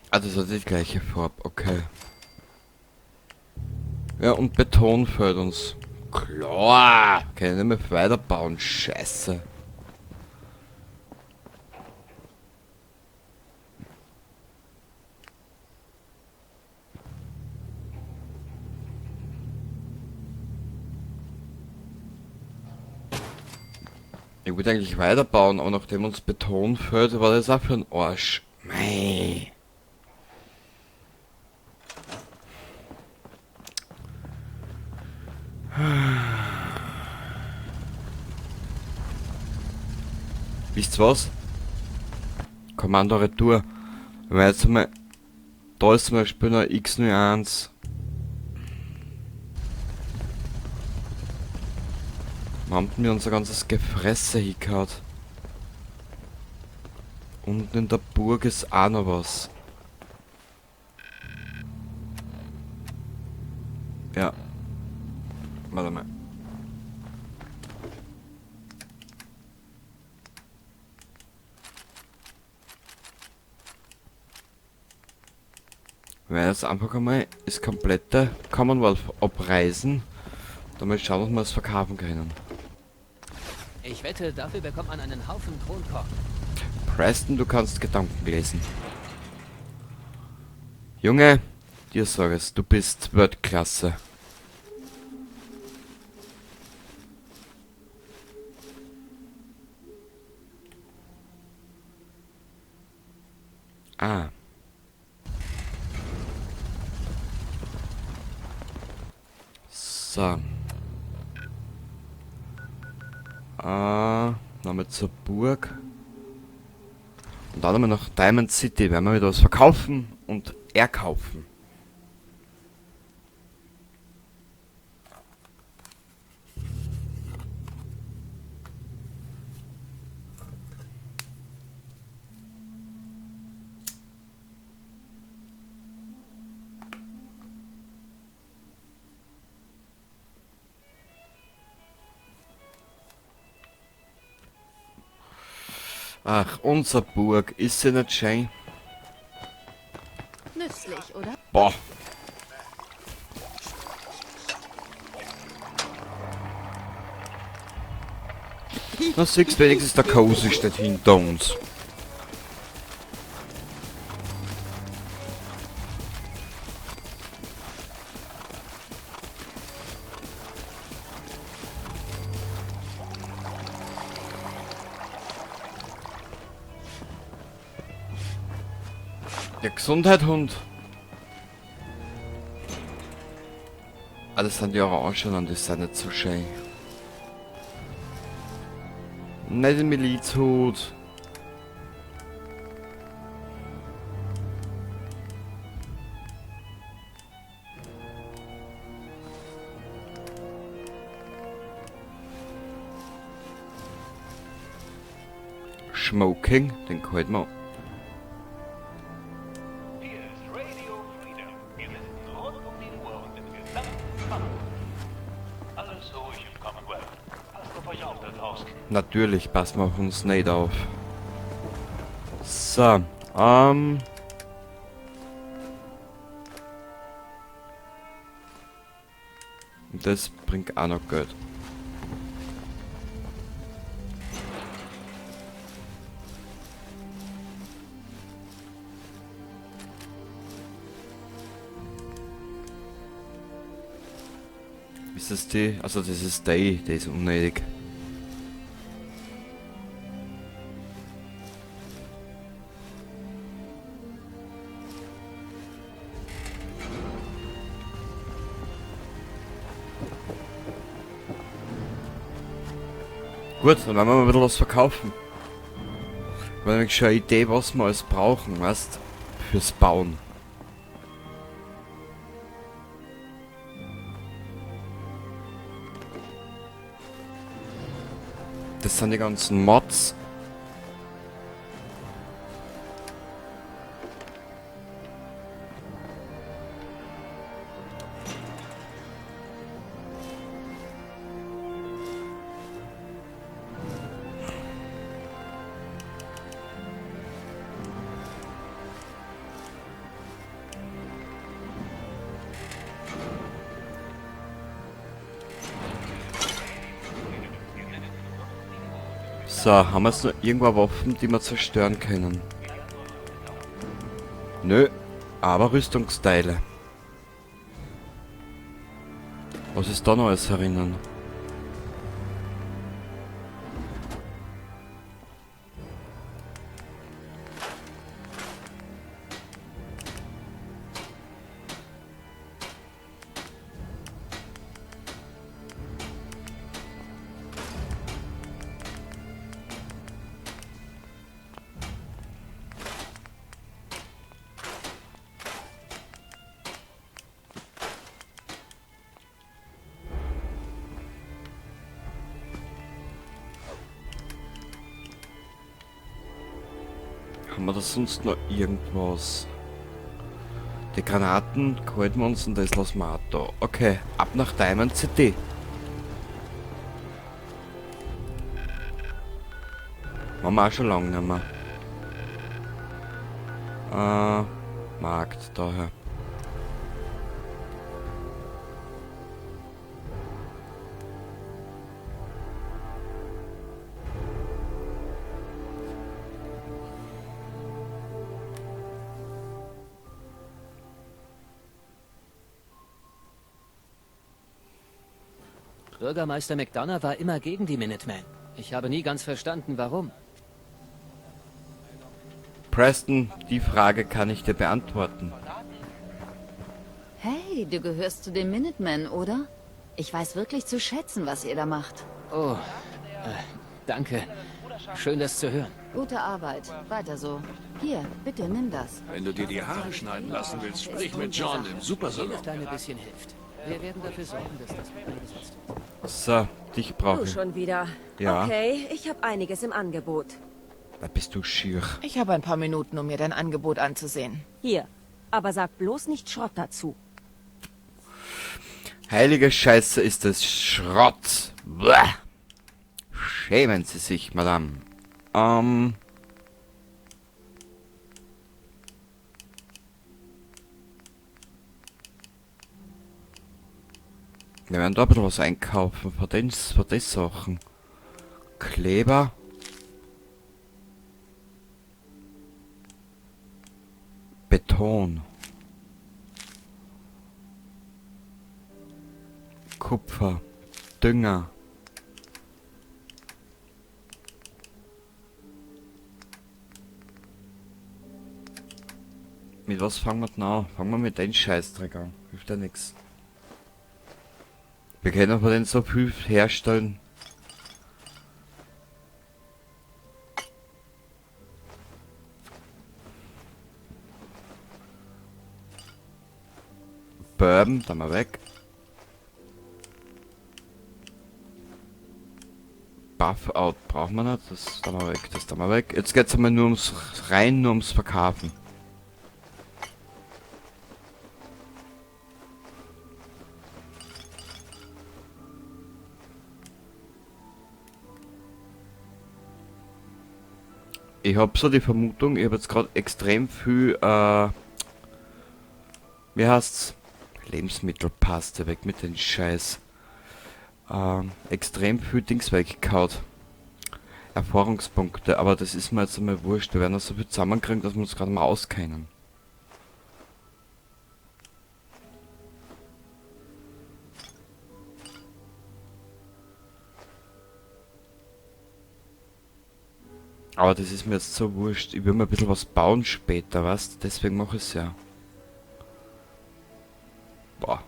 Ah, das hat die gleiche Farbe, okay. Ja, und Beton fehlt uns. Klar! Kann ich nicht mehr weiterbauen, scheiße. Ich wollte eigentlich weiterbauen, aber nachdem uns Beton fehlt, war das auch für ein Arsch. Mei. Wisst ihr was? Kommando Retour. Wenn wir jetzt mal. Da ist zum Beispiel noch X01. Wo haben wir unser ganzes Gefresse hingehauen? Unten in der Burg ist auch noch was. Ja. Warte mal. Wir werden jetzt einfach einmal das komplette Commonwealth abreisen. Damit schauen, ob wir es verkaufen können. Ich wette, dafür bekommt man einen Haufen Kronkorken. Preston, du kannst Gedanken lesen. Junge, dir sag es, du bist Weltklasse. Ah. So. Ah, nochmal zur Burg. Und dann haben wir noch Diamond City. Werden wir wieder was verkaufen und erkaufen. Ach, unser Burg. Ist sie nicht schön? Nützlich, oder? Boah. Na siehst du, wenigstens der Cozy steht hinter uns. Ja, Gesundheit, Hund. Ah, das sind die Orangen und das sind nicht so schön. Nicht den Milizhut. Smoking, den gefällt mir. Hier ist Radio Freedom. Wir senden rund um die Uhr und im gesamten Commonwealth. Alles ruhig im Commonwealth. Passt auf euch auf da draußen. Natürlich passen wir auf uns nicht auf. So, das bringt auch noch Geld. Ist das die? Also das ist die, die ist unnötig. Gut, dann werden wir mal ein bisschen was verkaufen. Ich habe nämlich schon eine Idee, was wir alles brauchen, weißt? Fürs Bauen. Das sind die ganzen Mods. So, haben wir jetzt noch irgendwo Waffen, die wir zerstören können? Nö, aber Rüstungsteile. Was ist da noch alles herinnen? Haben wir da sonst noch irgendwas? Die Granaten halten wir uns und das lassen wir auch da. Okay, ab nach Diamond City. Machen wir auch schon lange nicht mehr. Markt, daher. Bürgermeister McDonough war immer gegen die Minutemen. Ich habe nie ganz verstanden, warum. Preston, die Frage kann ich dir beantworten. Hey, du gehörst zu den Minutemen, oder? Ich weiß wirklich zu schätzen, was ihr da macht. Oh, danke. Schön, das zu hören. Gute Arbeit. Weiter so. Hier, bitte nimm das. Wenn du dir die Haare schneiden lassen willst, sprich mit John im Supersalon. Jedes kleine bisschen hilft. Wir werden dafür sorgen, dass das gut eingesetzt wird. So, dich brauche Du ich. schon wieder. Ja. Okay, ich habe einiges im Angebot. Da bist du schier. Ich habe ein paar Minuten, um mir dein Angebot anzusehen. Hier, aber sag bloß nicht Schrott dazu. Heilige Scheiße, ist das Schrott. Bäh. Schämen Sie sich, Madame. Wir werden da ein bisschen was einkaufen von den Sachen. Kleber. Beton. Kupfer. Dünger. Mit was fangen wir denn an? Fangen wir mit den Scheißdreck an. Hilft ja nix. Wir können von denen so viel herstellen. Bourbon, da mal weg. Buff-Out brauchen wir nicht, das da mal weg, das da mal weg. Jetzt geht's einmal nur ums rein, nur ums Verkaufen. Ich hab so die Vermutung, ich hab jetzt grad extrem viel, wie heißt's? Lebensmittelpaste, weg mit den Scheiß. Extrem viel Dings weggehaut. Erfahrungspunkte, aber das ist mir jetzt einmal wurscht. Wir werden das so viel zusammenkriegen, dass wir uns gerade mal auskennen. Aber das ist mir jetzt so wurscht. Ich will mir ein bisschen was bauen später, weißt? Deswegen mach ich's ja. Boah.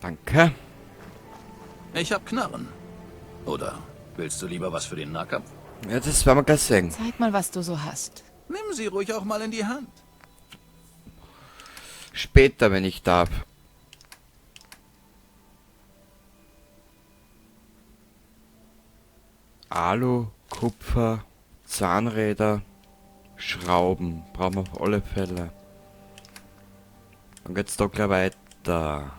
Danke. Ich hab Knarren. Oder willst du lieber was für den Nahkampf? Ja, das werden wir gleich sehen. Zeig mal, was du so hast. Nimm sie ruhig auch mal in die Hand. Später, wenn ich darf. Alu, Kupfer, Zahnräder, Schrauben. Brauchen wir auf alle Fälle. Dann geht's da gleich weiter.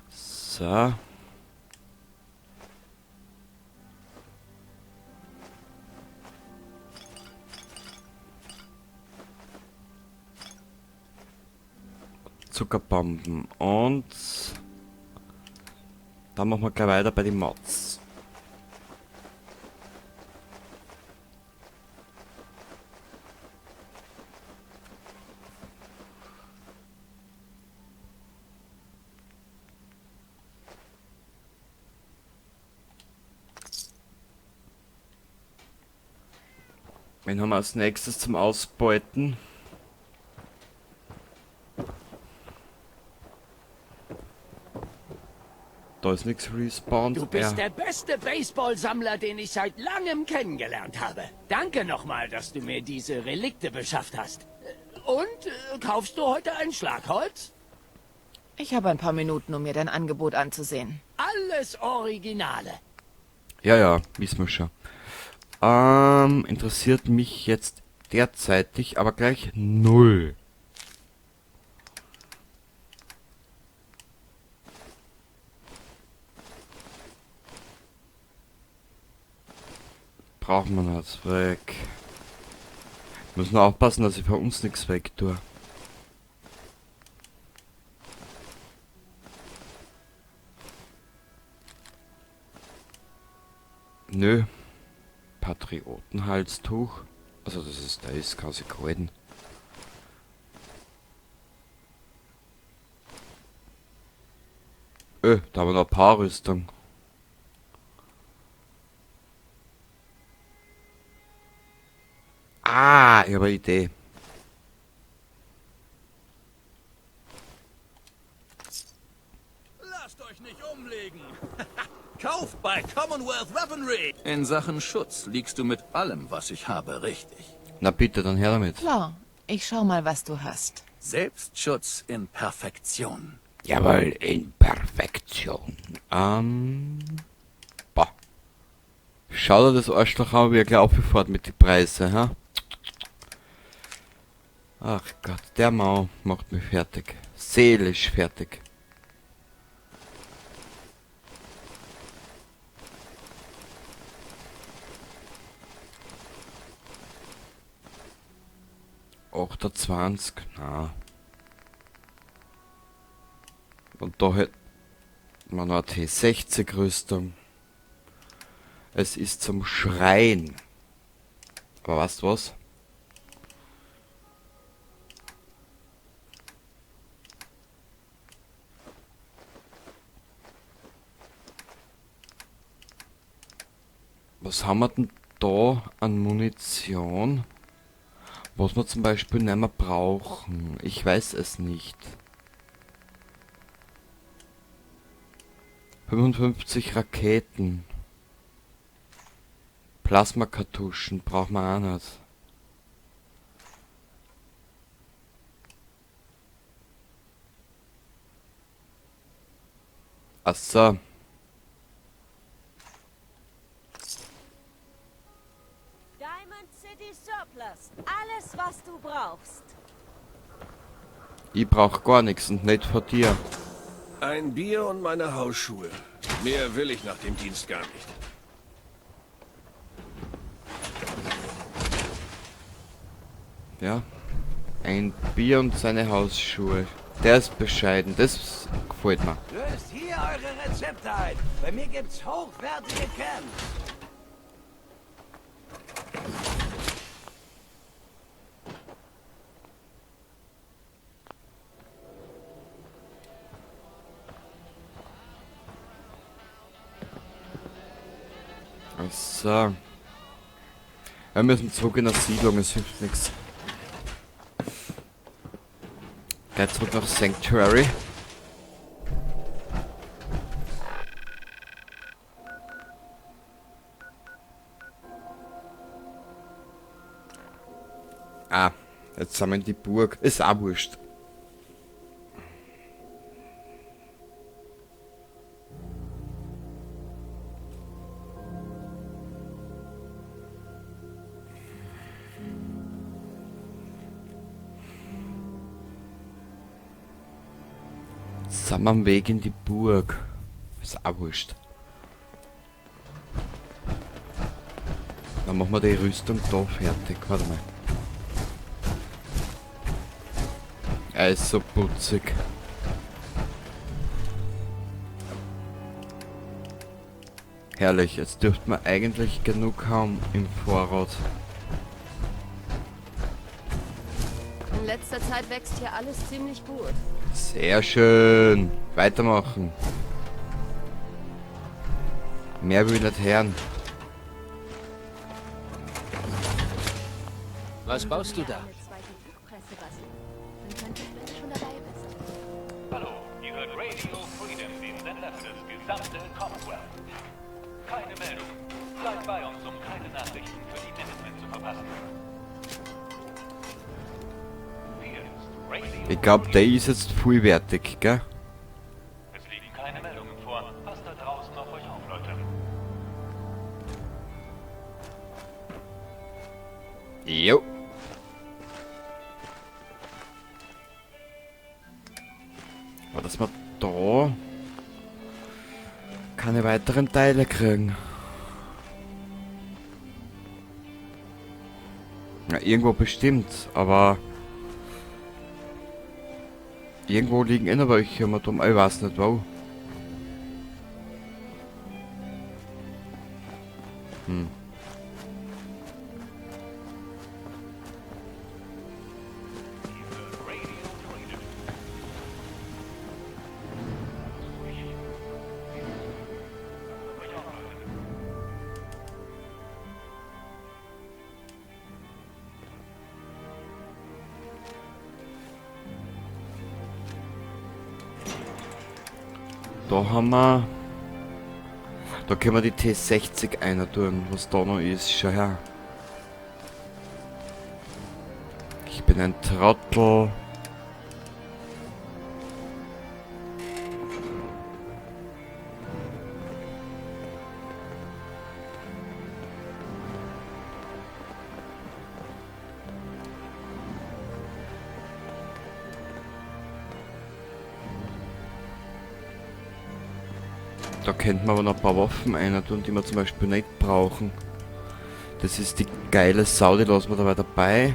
So. Zuckerbomben. Und dann machen wir gleich weiter bei den Mods. Wen haben wir als nächstes zum Ausbeuten? Da ist nichts respawned. Du bist Ja. der beste Baseballsammler, den ich seit langem kennengelernt habe. Danke nochmal, dass du mir diese Relikte beschafft hast. Und kaufst du heute ein Schlagholz? Ich habe ein paar Minuten, um mir dein Angebot anzusehen. Alles Originale. Ja, ja, wissen wir schon. Interessiert mich jetzt derzeitig, aber gleich 0. Brauchen wir nicht weg. Müssen wir aufpassen, dass ich bei uns nichts weg tue. Nö. Patriotenhalstuch. Also das ist, da ist quasi gehalten. Da haben wir noch eine Paarrüstung. Ah, ich habe eine Idee. Lasst euch nicht umlegen. Kauft bei Commonwealth Weaponry. In Sachen Schutz liegst du mit allem, was ich habe, richtig. Na bitte, dann her damit. Klar, ich schau mal, was du hast. Selbstschutz in Perfektion. Jawohl, in Perfektion. Boah. Schau dir das Arschloch an, wie er gleich aufgefährt mit den Preisen, ha? Ach Gott, der Mau macht mich fertig. Seelisch fertig. 28, na. Und da hätten wir noch eine T60 Rüstung. Es ist zum Schreien. Aber weißt du was? Was haben wir denn da an Munition? Was wir zum Beispiel nicht mehr brauchen. Ich weiß es nicht. 55 Raketen. Plasmakartuschen brauchen wir auch nicht. Ach so. Diamond City Surplus. Alles, was du brauchst. Ich brauch gar nichts und nicht von dir. Ein Bier und meine Hausschuhe. Mehr will ich nach dem Dienst gar nicht. Ja. Ein Bier und seine Hausschuhe. Der ist bescheiden, das gefällt mir. Löst hier eure Rezepte ein. Bei mir gibt's hochwertige Camps. So. Wir müssen zurück in der Siedlung, es hilft nichts. Gleich zurück nach Sanctuary. Ah, jetzt sind wir in die Burg. Ist auch wurscht. Sind wir am Weg in die Burg. Ist auch wurscht. Dann machen wir die Rüstung da fertig. Warte mal. Er ist so putzig. Herrlich, jetzt dürfte man eigentlich genug haben im Vorrat. In letzter Zeit wächst hier alles ziemlich gut. Sehr schön. Weitermachen. Mehr will ich nicht hören. Was baust du da? Eine zweite Druckpresse basteln. Dann könntest du, wenn du schon dabei bist. Hallo, ihr hört Radio Freedom, den Sender für das gesamte Commonwealth. Keine Meldung. Bleibt bei uns, um keine Nachrichten für die Minutemen zu verpassen. Hier ist Radio Ich glaube, der ist jetzt vollwertig, gell? Es liegen keine Meldungen vor. Passt da draußen auf euch auf, Leute. Jo. Aber dass wir da keine weiteren Teile kriegen. Ja, irgendwo bestimmt, aber irgendwo liegen eh noch welche immer dumm. Ich weiß nicht wo. Da haben wir... Da können wir die T60 einer tun, was da noch ist. Schau her. Ich bin ein Trottel. Da könnten wir aber noch ein paar Waffen rein tun, die wir zum Beispiel nicht brauchen. Das ist die geile Sau, die lassen wir dabei dabei.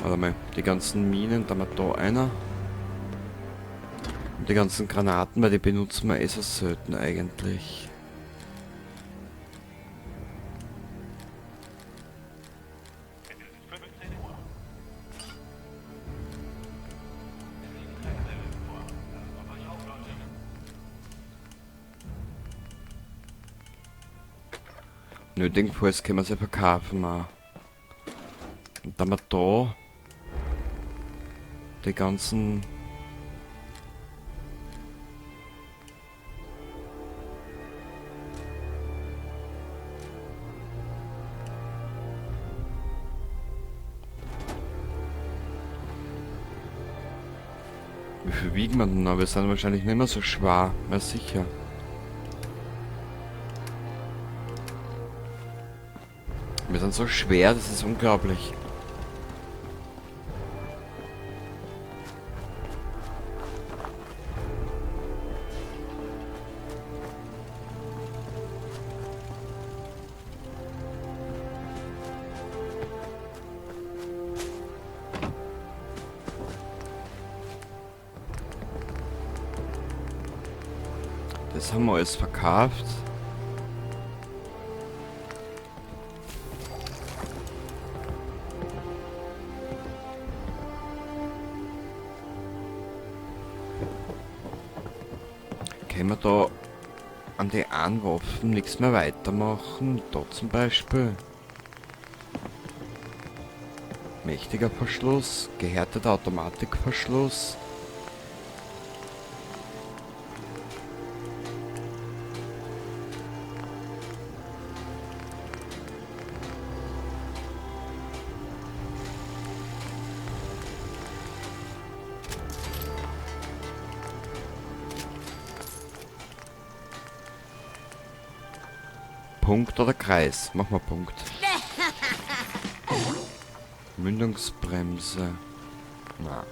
Warte mal, die ganzen Minen, da haben wir da einer. Und die ganzen Granaten, weil die benutzen wir eh so selten eigentlich. Nötigenfalls können wir sie verkaufen auch. Und dann haben wir da die ganzen Wie viel wiegen wir denn noch? Wir sind wahrscheinlich nicht mehr so schwer, mehr sicher. Wir sind so schwer, das ist unglaublich. Das haben wir alles verkauft. Können wir da an die einen Waffen nichts mehr weitermachen? Da zum Beispiel. Mächtiger Verschluss, gehärteter Automatikverschluss. Punkt oder Kreis? Mach mal Punkt. Mündungsbremse. Na.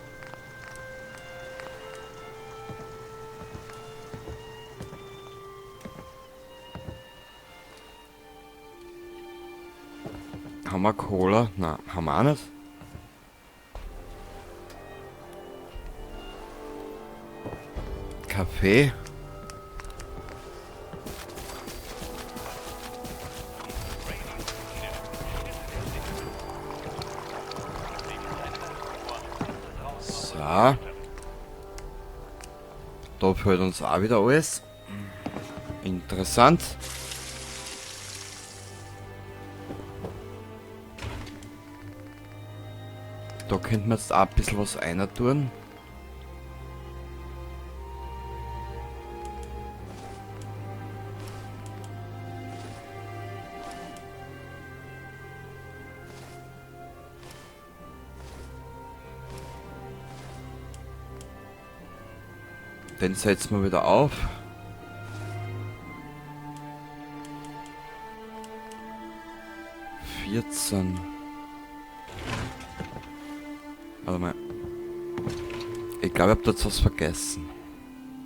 Haben wir Cola? Na, haben wir auch nicht. Kaffee. So. Da fehlt uns auch wieder alles. Interessant. Da könnten wir jetzt auch ein bisschen was einer tun. Den setzen wir wieder auf. 14. Warte mal. Ich glaube, ich habe da jetzt was vergessen.